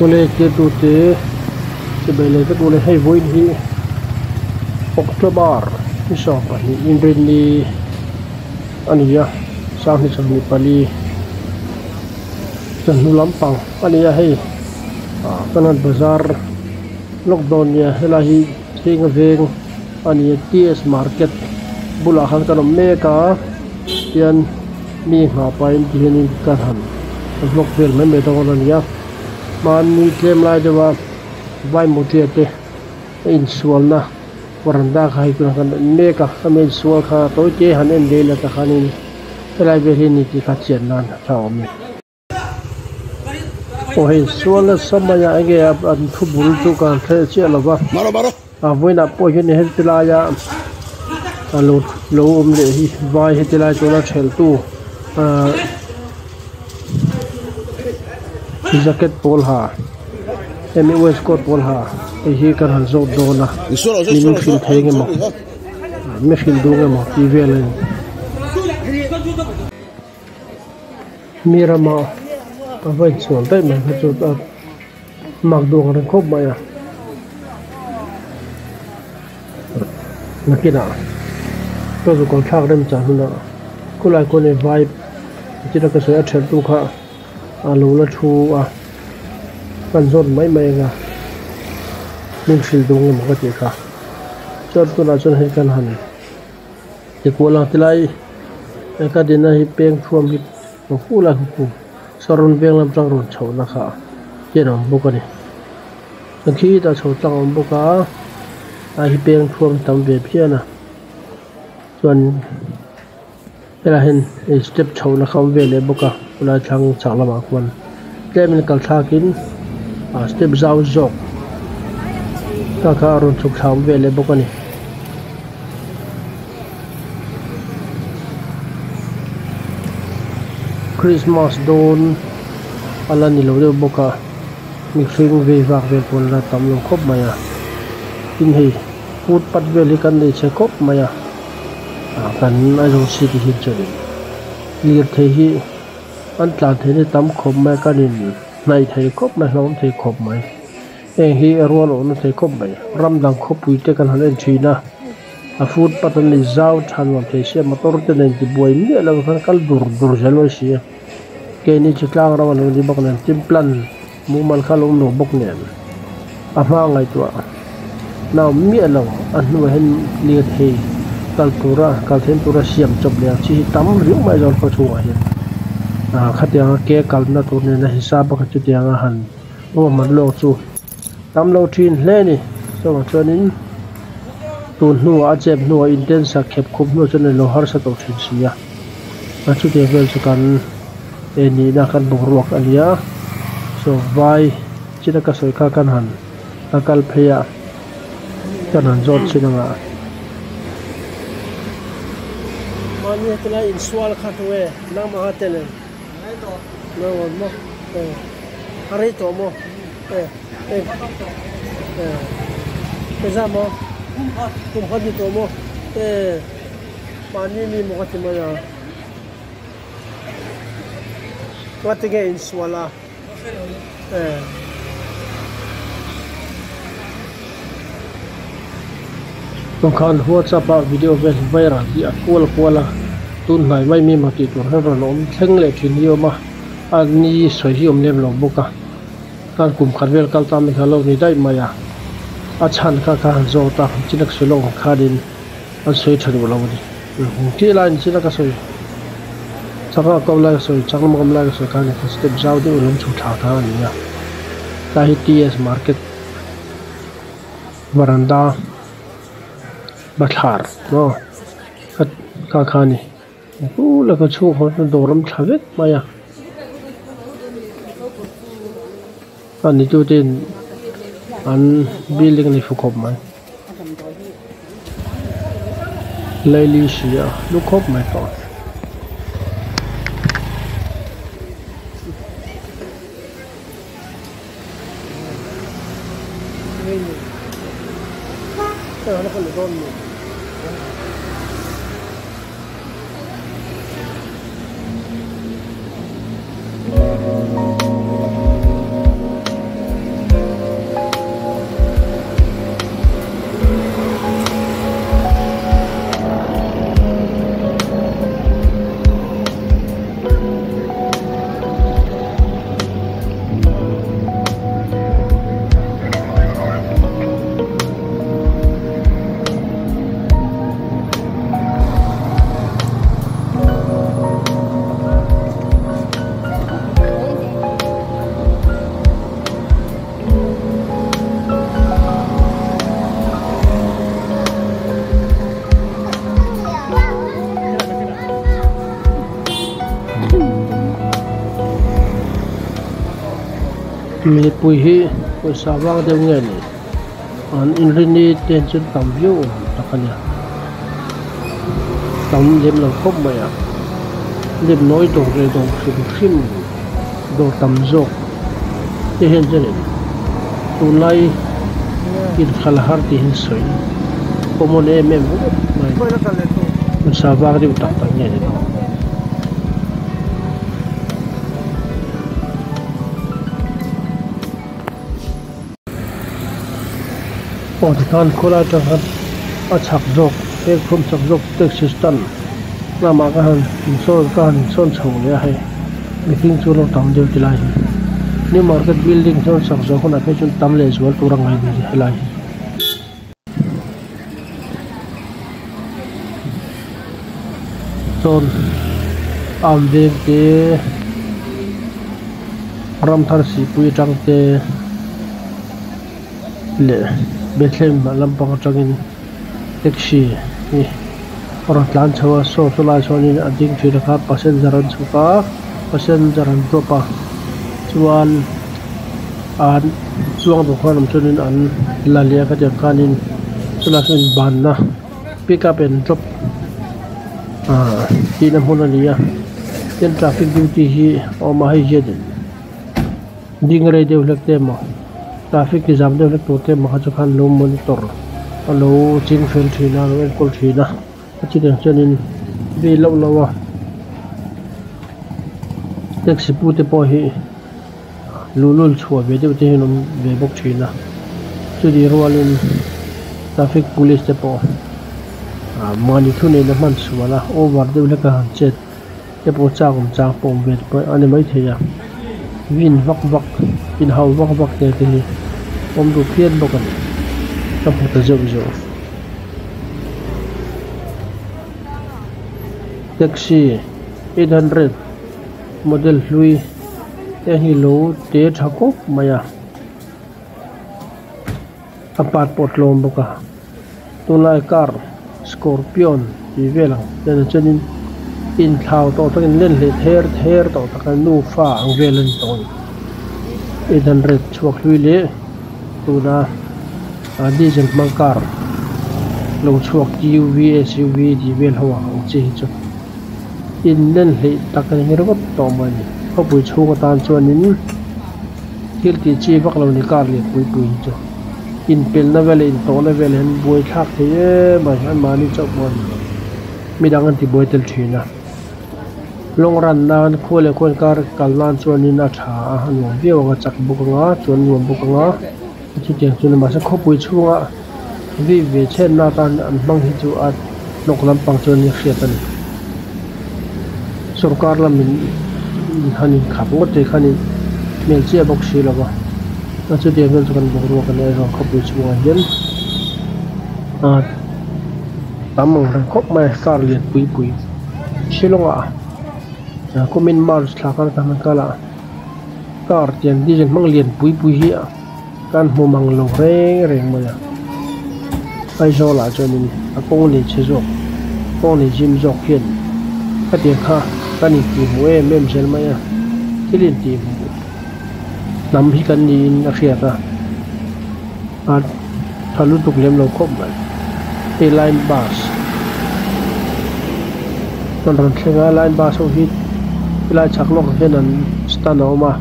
Awle tirtute chibai leh vek ule hei vawiin hi October ni 12 inrinni a ni a sanghnih 24 chawhnu lampang a ni a hei ah kanan bazar lockdown nia helai hi thenga veng a ni a T S market bulah khan kan awm mek a tian mi nghah pahin ti hianin ka han vlog vel mai mai dawn a ni a hmanni tlem lai deuh a vai mawtia te a insualna varanda kha hei tunah khan en mek a hemi insual kha tawi te han en leh ila takhanin helai vel hi a ni tih kha chian nan a tha awm e. Aw hei sual nasa mai a enge an thu bul chu ka han hre chiah lo va a vawiinah pawh hian heti laia a lo lo awm leh hi vai heti lai tuna theltu ahh jacket pawl ha hemi waistcoat pawl ha hei hi kan han zawt dawn a min hrilh thei eng emaw mi hrilh duh eng emaw tih vel a ni. Mi rama a va insual daih mai kha chu a mak duh ang reng khawp mai a nakinah ka zu kal thlak rem chan hunah khulai khaw nei vai china ka sawi a thelh tu kha a lo la thu a kan zawt mai mai anga min hrilh duh ang emaw ka tih kha chuan tunah chuan hei kan han. Tikual ang tilai he ka dinna hi peng thuam hi a hul a ku saron veng lam tang rawn chhoh na kha hian a awm bawk a ni chuan khi tah chho tlang a awm bawk a a hi peng thuam tam ve phian a chuan helaiah hian hei step chhoh na kha a awm ve leh bawk a khulai thlang chhak lamah khuan tlemin kal thlakin ah step zau zawk kha kha a rawn chhuk thla awm ve leh bawk a ni. Christmas dawn a la ni lo deuh bawk a mihring vei vak vel pawh an la tam lo khawp mai a tin hei footpath vel hi kan nei chhe khawp mai a ah kan Aizawl city hi chuanin lirthei hi an tlan theihna tam khawp mai a kan in hnaih thei khawp mai hlauhawm thei khawp mai. Heng hi a rual awhna thei khawp mai ram dang khawpui te kan han en thin a a footpath an nei zau tha nuam thei sia motor te nen tibuai miah lo khan kal dur dur zel mai si a keini chu tlang ram a lo ni bawk nen tin plan mumal kha a lo awm lo bawk nen a hma ngaihtuah na awm miah lo a hnuah hian lirthei kal tura kal then tura siam chawp leh ang chi hi tam riau mai zawng khaw chhungah hian ah khatianga ke kalna tur nena hisap a kha chutianga han. Ruahman lawk chu tam lo thin hle a ni chuvang chuanin tun hnuah a chep hnuah intensa khep khup hnuah chuan ilo harsa tawh thin si a a chutiang vel chu kan e nihna kan boruak a nia chaw vai china ka sawi kha kan han a kal phei a kan han zawt chin anga. Mahni hetilai insual kha hnue nangmah a tel em? A rei tawh maw engzah maw kum khat ni tawh maw mahni mi maw ka ti mai a ngatinge insual a. Khan whatsapp ah video vel hi viral hi a kual kual a tun hnai mai mi emaw tih tur hian rawn awm thleng leh thin hi a awm a a ni sawi hi a awm lem lo bawk a khan kum khat vel kal ta mai kha a lo ni daih mai a a chhan kha kha han zawt a chin a ka sawi lawk ang khanin an sawi tha duh lo a ni tih laiin chin a ka sawi changa kau lai ka sawi chang lam lai ka sawi khan step zau deuh a lo chho thla kha a ni a tlai hi T S market varanda bathlar maw kha kha a ni kula ka chhung haw chuan dawr awm thla vek mai a a ni tu ten an building a ni fu khawp mai. Laili si a lu khawp mai tawh. Mipui hi pawisa vang deuh nge ni an inrini te chu tam viau awm tak a nia tam lem lo khawp mai a nepnawi dawr leh dawr hrim hrim dawr tam zawk te hian chuanin tunlai inkhalh har tih hi sawi common em em ringawt mai a ni pawisa vang deuh tak tak nge ni dawn. Aw tikhan khawlai atang khan a chhak zawk he khum chhak zawk taxi stand lamah ka han insawn ka han insawn chho leh a hei mihring chu lo tam deuh tilai hi new market building sawn sak zawh hunah phei chuan tam leh zual tur a ngai a ni helai hi. Chuan arm veng te ramthar sihpui atang te leh Bethlehem lampang atangin taxi hi a rawn tlan chho a saw chulai chuanin a ding thin a kha passenger an chhuk a passenger an drop a chuan an chuang duh khan awm chuanin an la leh a khatiang khanin chulai chuan inbanna pick up and drop ah tihna hmun a ni a tin traffic duty hi a awm a hei hianin ding rei deuh hlek te emaw traffic ti zam deuh hlek tur te emaw kha chu khan lo monitor a lo ching fel thin a a lo enkawl thin a chutiang chuanin vei loh loh a taxi pu te pawh hi. Luhlul chhuah ve deuh te hian awm ve bawk thin a chutih rualin traffic police te pawh ah mahni thu nena hman sual a over deuh hlek a han chet te pawh chak awm chang pawh awm ve te pawh a ni maithei a vin vak vak inhau vak vak te te hi awm duh phian bawk a ni ka hmu ta zeuh zeuh taxi eight hundred. Model hlui te hi lo te tha khawp mai a a part pawh a tlawm bawk a tunlai car scorpion tih vel ang te nen chuanin inthlau tawh takin len hleh ther ther tawh tak a nufa ang vel a ni tawh a ni 800 chhuak hlui leh tuna diesel hmang car lo chhuak T_U_V S_U_V tih vel ho ang chi hi chu. Inlen hleih tak a ni ringawt tawh mai a ni. Khawpui chhung atan chuanin thil tih chi vak lo ni kar lian pui pui hi chu inpelhna vel leh intawhna vel hian buai thlak thei em a anmahni chauh pawh a ni lo midang an tibuai tel thin a long run nan khua leh khua inkar kal nan chuanin a tha a a nuam viau ang a chak bawk ang a chuan a nuam bawk ang a chutiang chu ni mahse khawpui chhunga vi ve chhenna atan an hmang hi chu a hnawk lampang chuan a hriat a ni sorkar lamin han inkhap ngawt te khanin hmel chiah bawk si lo va a chutiang chuan chu kan boruak a nia erawh khawpui chhungah hian ah tam ang reng khawp mai a car lian pui pui shillong ah kumin march thla khan ka hman kal a car tiang diesel hmang lian pui pui hi a. Kan hmu mang lo reng reng mai a, Aizawl ah chuanin a kawng nei chhe zawk, kawng nei zim zawk hian khatiang kha kan intih hmuh em em zel mai a, thil intih hmuh hnam hi kan niin a hriat a, a tha lutuk lem lo khawp mai. Hei line bus an rawn thleng a, line bus ho hi helai chhak lawkah hian an stand a awm a.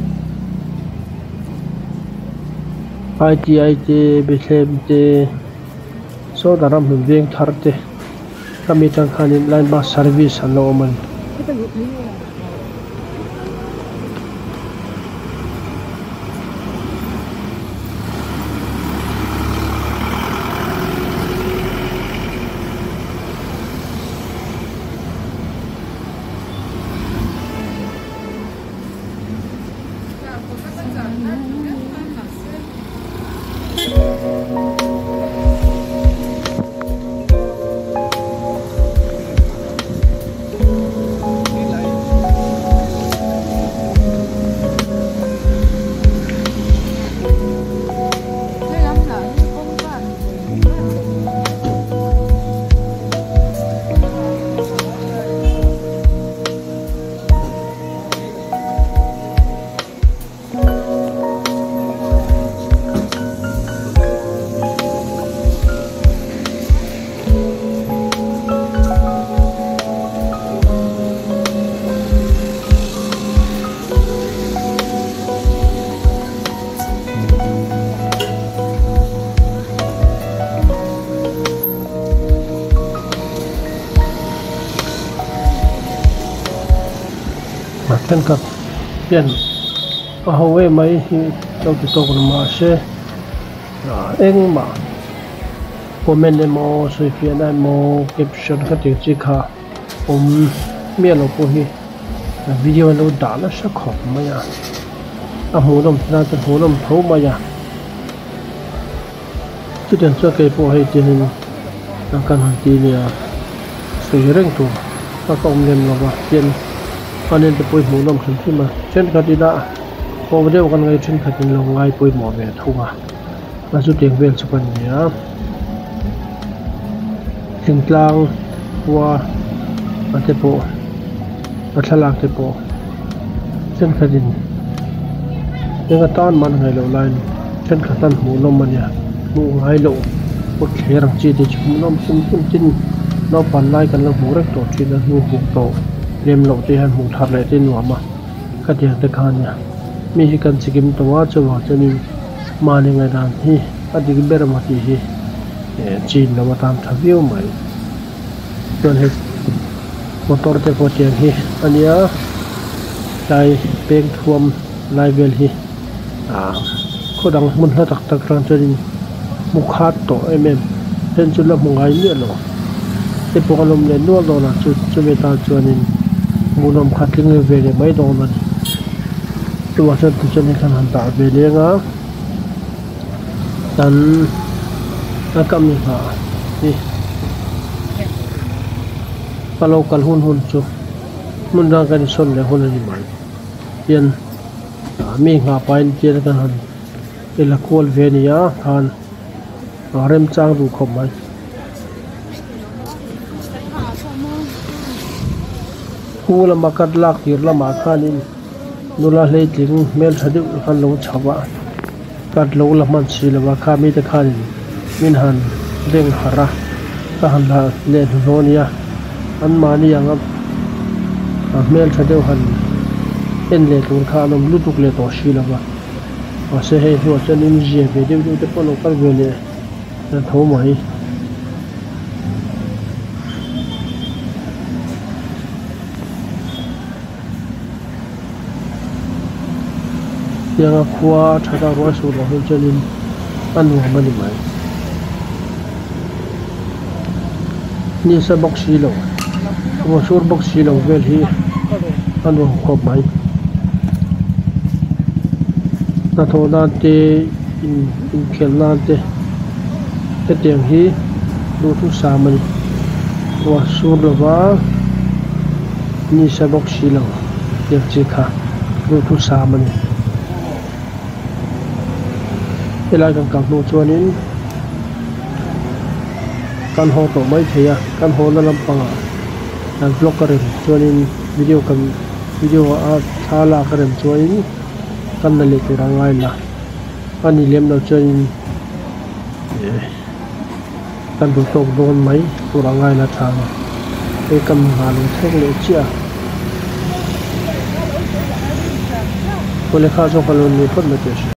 I_T_I te Bethlehem te sawtah ramhlun veng thar te khami atang khanin line bus service an lo awm a ni. Thenkhat hian a ho em mai hi lo ti tawk lo mahse engmah comment emaw sawifiahna emaw caption kha tih chi kha awm miah lo pawh hi video an lo dah nasa khawp mai a a hmuhnawm nan chuan hmuhnawm tho mai a chutiang chuan kei pawh hei tiangin kan han ti nia sawi reng tur a ka awm lem lo va tian a nen te pawh hi hmuhnawm hrim hrim a thenkhat ila pawh deuh kan ngai thenkhat in lo ngai pawimawh ve thung a a chutiang vel chu kan ni a thingtlang khua a te pawh a thlalak te pawh thenkhat in eng atan mah an ngaih loh laiin thenkhat an hmuhnawm a nia hmuh ngai loh kawt thler ang chi te chu hmuhnawm hrim hrim tin naupan lai kan lo hmuh reng tawh thin a hnu hmuh tawh lem loh te hian hmuh thar leh te nuam a khatiang te kha a nia mi hi kan chikim tawh a chuvang chuanin mahni ngaihdan hi a dik ber emaw tih hi eh chin lo atan tha viau mai chuan hei motor te pawh tiang hi a nia tlai peng thuam lai vel hi ah khaw dang hmun hla tak tak atang chuanin hmu khat tawh em em then chu la hmu ngai miah lo te pawh an awm leh nual dawn a chu chumi atan chuanin hmuhnawm khat tling ve leh mai dawn a ni chuvang chuan tichuan hei khan han dah ve leng a kan a ka mi nghah hi ka lo kal hun hun chu hmun dang kan insawn leh hun a ni mai hian ah mi nghah pahin tian kan han i la kual ve a ni a khan a remchang duh khawp mai. Khu lama cut lak tir lamah khanin nula hleitling hmeltha deuh khan lo chho a cut lo la hman si lo a kha mite khanin min han beng harh a ka han la leh hnuhnawh a nia anmahni anga hmeltha deuh han en leh tur kha an awm lutuk leh tawh si lo va mahse hei hnuah chuanin zia ve deuh deuh te pawh lo kal ve leh a tho mai. Tianga khua a that a rual suh loh hi chuanin a nuam a ni mai. Nisa bawk si lo ruah sur bawk si lo vel hi a nuam khawp mai. Hnathawh nan te inkhelh nan te hetiang hi duhthusam a ni. Ruah sur lova nisa bawk si lo tiang chi kha duhthusam a ni. Helai kan kal hnu chuanin kan haw tawh mai thei a kan haw na lampangah kan vlog a rem chuanin video kan video a thla lak a rem chuanin kan la leh tur a ngai la a ni lem lo chuanin eh kan duh tawk dawn mai tur a ngai la tha ang hei ka mi nghah lo thleng leh chiah a awle kha zawk a lo ni phawt mai teh a hria.